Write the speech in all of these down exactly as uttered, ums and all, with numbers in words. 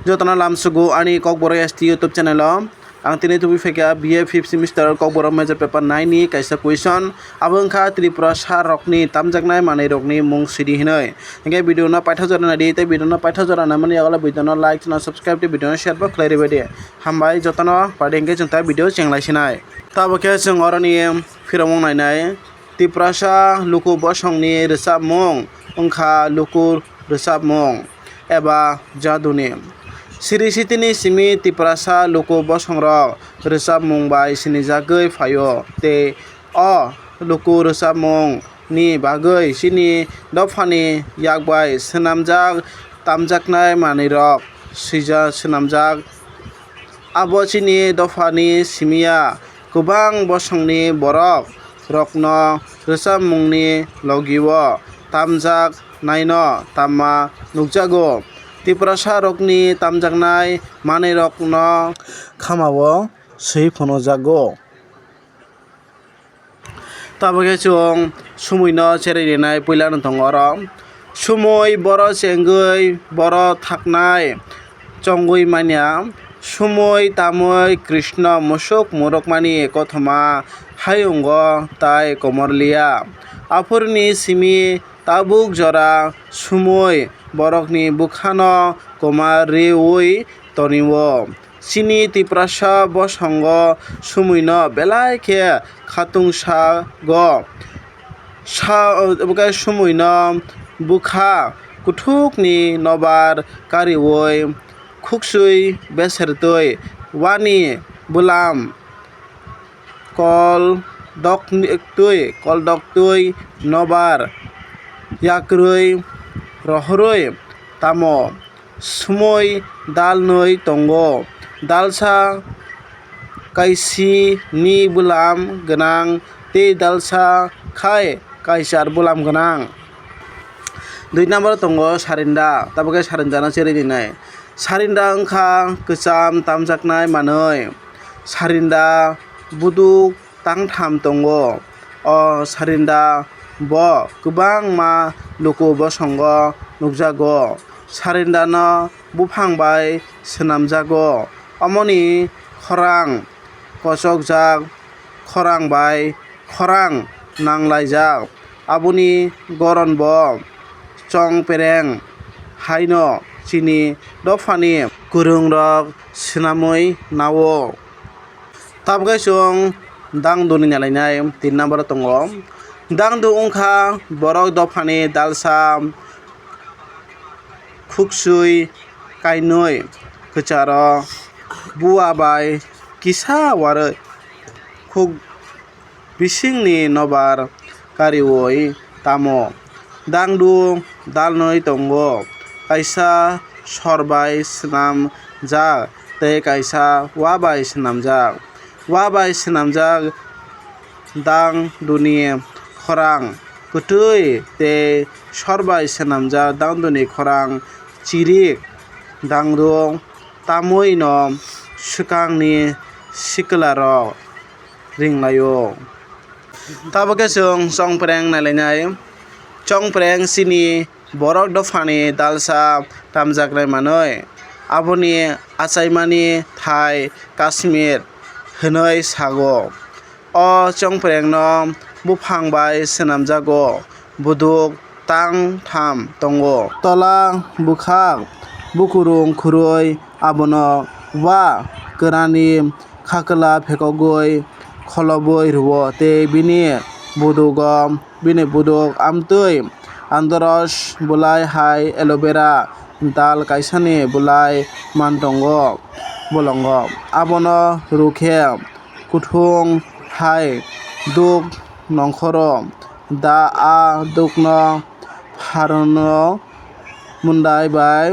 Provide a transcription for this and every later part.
Jotono lamsugo ani Kokborok S T YouTube channel o. Ang tini tubui phaikha B A fifth semester Kokborok major paper nine ni kaisa question. Abo wngkha Tripurasa rokni tamjaknai manwi rokni mung sidi hinwi. Hinkhe video no paithago jora naidi, tei video no paithago jora naimani yagulo video no like, channel subscribe, tei video no share bo khlai ribaidi. Hambai jotono, padi hinkhe chwng ta video chenglai sinai. Tabuk khe chwng oroni phiromung nainai. Tiprasa luku bosongni rwchapmung wngkha luku rwchapmung eba jaduni. Siri sitini simi Tiprasa luku bosongrok rwchapmung bai sinijagwi phaio, tei o luku rwchapmung ni bagwi chini dophani yakbai swnamjak tamjaknai manwirok swija-, swnamjak. Abo chini dophani simi ya, kwbang bosongni borok rokno rwchapmungni logio tamjak naino tamma nukjago. Tiprasa rokni tamjaknai manwirokno khamao swi phunukjago. Tabuk khe chwng sumui no cherwi rinai puila no tongo oro. Sumui boro chengwi boro thaknai chongwi manya. Sumui tamwi Krishna musuk murukmani kothoma hayungo tai komorliya. Aphuruni simi tabuk jora sumui borokni bwkhano komar riwi tonio. Chini Tiprasa bosongo sumui no belai khe khatungsago. Sa-, bwkhe sumui no bwkha kuthukni nobar kariwi khuksui besertwi wani bwlam kol doktwi, kol doktwi nobar yakrwi rohorwi tamo sumui dalnwi tongo, dalsa kaisini bwlam gwnang tei dalsa khai kaichar bwlam gwnang. Dui number tongo sarinda, tabuk khe sarindano cherwi rinai. Sarinda wngkha kwcham tamjaknai manwi. Sarinda buduk tangtham tongo. O sarinda bo kwbangma luku bosongo nukjago. Sarindano buphang bai swnamjago. Omoni khorang kochokjak, khorang bai khorang nanglaijak. Aboni goron bo chongpereng haino chini dophani kwrwngrok swnamwi nao. Tabukhe chwng dangduni nalainai tin number o tongo. Dangdu wngkha borok dophani dalsa khuksui kainwi kwcharo bua bai kisa warwi khuk bisingni nobar kariwi tamo. Dangdu dalnwi tongo, kaisa sor bai swnamjak tei kaisa wa bai swnamjak. Wa bai swnamjak dangduni khorang kwtwi tei sor bai swnamjak dangduni khorang chirik. Dangdu tamwino swkangni siklarok ringlaio. Tabukhe chwng chongpreng nailainai. Chongpreng chini borok dophani dalsa tamjaknai manwi. Aboni achaimani thai Kashmir hwnwi sago. O chongprengno buphang bai swnamjago, buduk tang tham tongo. Tola bwkhak bukurung khurui abono wa kwrani khakla phekogwi kholobwi rwo tei bini budugo, bini buduk amtwi andoros bwlai hai aloe vera dal kaisani bwlai man tongo bolongo. Abono rw khe kuthung hai duk nongkhoro da a dukno pharono mundai bai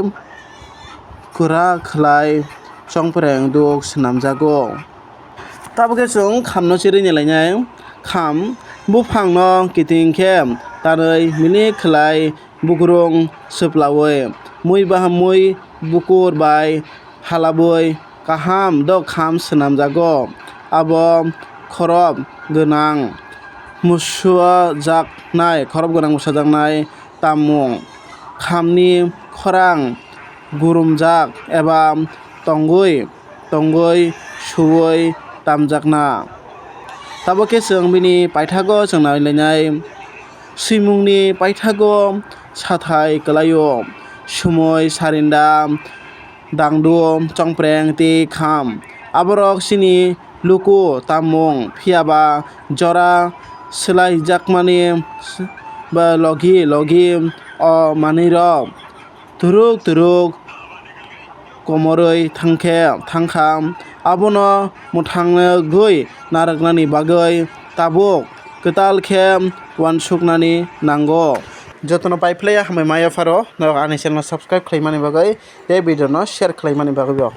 kwrak khlai chongpreng duk swnamjago. Tabukhe chwng khamno chirwi nailainai. Kham buphangno kiting khe tanwi minik khlai bukurung swplaui mui bahamui bukur bai halabwi kaham dok kham swnamjago. Abo khorop gwnang musajaknai, khorop gwnang musajaknai tammung. Khamni khorang gurumjak eba tongwi tongwi suwi tamjakna. Tabuk khe chwng bini paithago chwng nailainai swimungni paithago sathai kwlaio, sumui, sarinda, dangdum, chongpreng tei kham. Aborok chini luku tammung, phiyaba jora swlaijakmani logi logi o manwirok turuk turuk komorwi thangkhe thangkha. Abono mwthangwi narwknani bagwi tabuk kwtal khe uansuknani nango. Jotono pai phlaiya hambai maya pharo norok ani channel no subscribe khlaimani bagwi tei video no share khlaimani bagwi bo.